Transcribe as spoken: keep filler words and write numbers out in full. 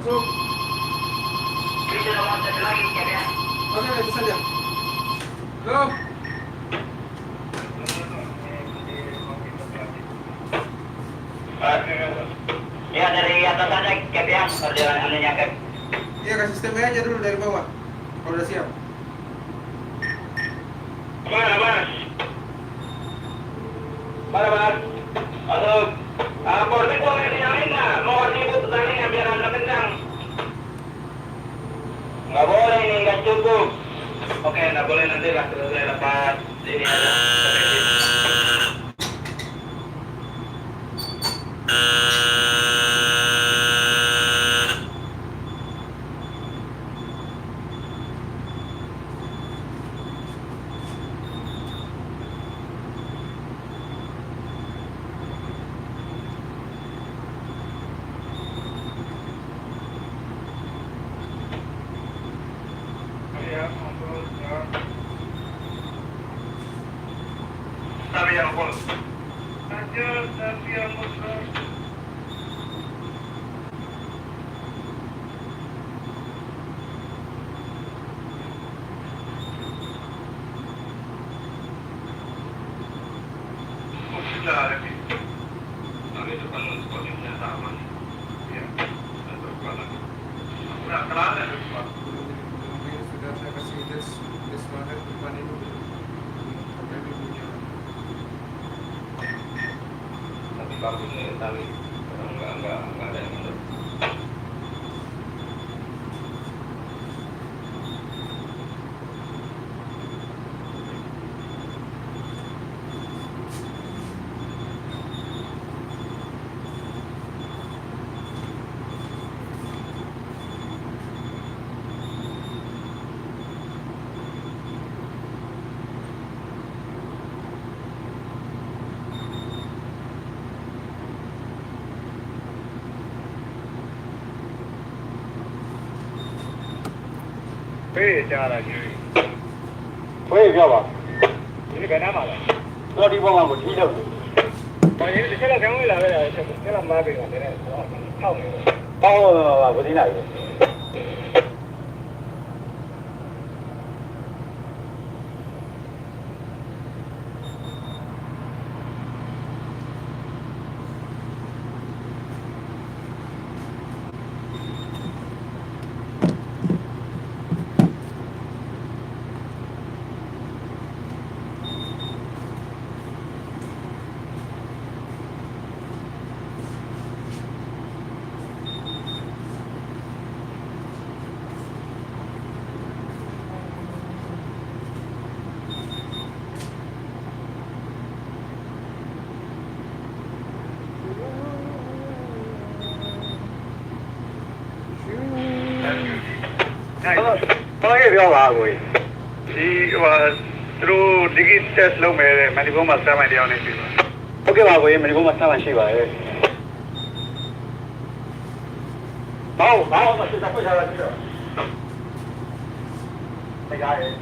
Masuk. Oke, itu saja. Halo. Ya, dari atas aja, Kep, ya, perjalanan anunya, Kep. Iya, kasih standby aja dulu dari bawah. Kalau udah siap. Mana, Mas? Mana, Mas? Halo. Ah, posisi boleh dinyalain nggak? Mau sibuk tadi biar agak kencang. Nggak boleh ini, nggak cukup. Oke, nggak boleh, nanti lah selesai lepas ini aja. Sudah saya kasih tes, tes mana depan ini. Tapi bagus nih, tali. Karena nggak, nggak, nggak ada yang hidup. Weh, cara ni. Weh, siapa? Ini bernama lah. Kalau di bawah aku, di dalam. Oh, ini di sana kamu lah, ya, saya, saya lah maaf ya, saya tahu ya. Tahu, aku tidak ya. Apa, apa lagi dia, Pak, boy? Si, wah, terus dikit tes lo, mere, mani gua masa sama dia, ones, sih, Pak. Oke, Pak, boy, mani gua masa sama sih, Pak, eh. Mau, mau, masih satu jalan juga. Tiga, eh.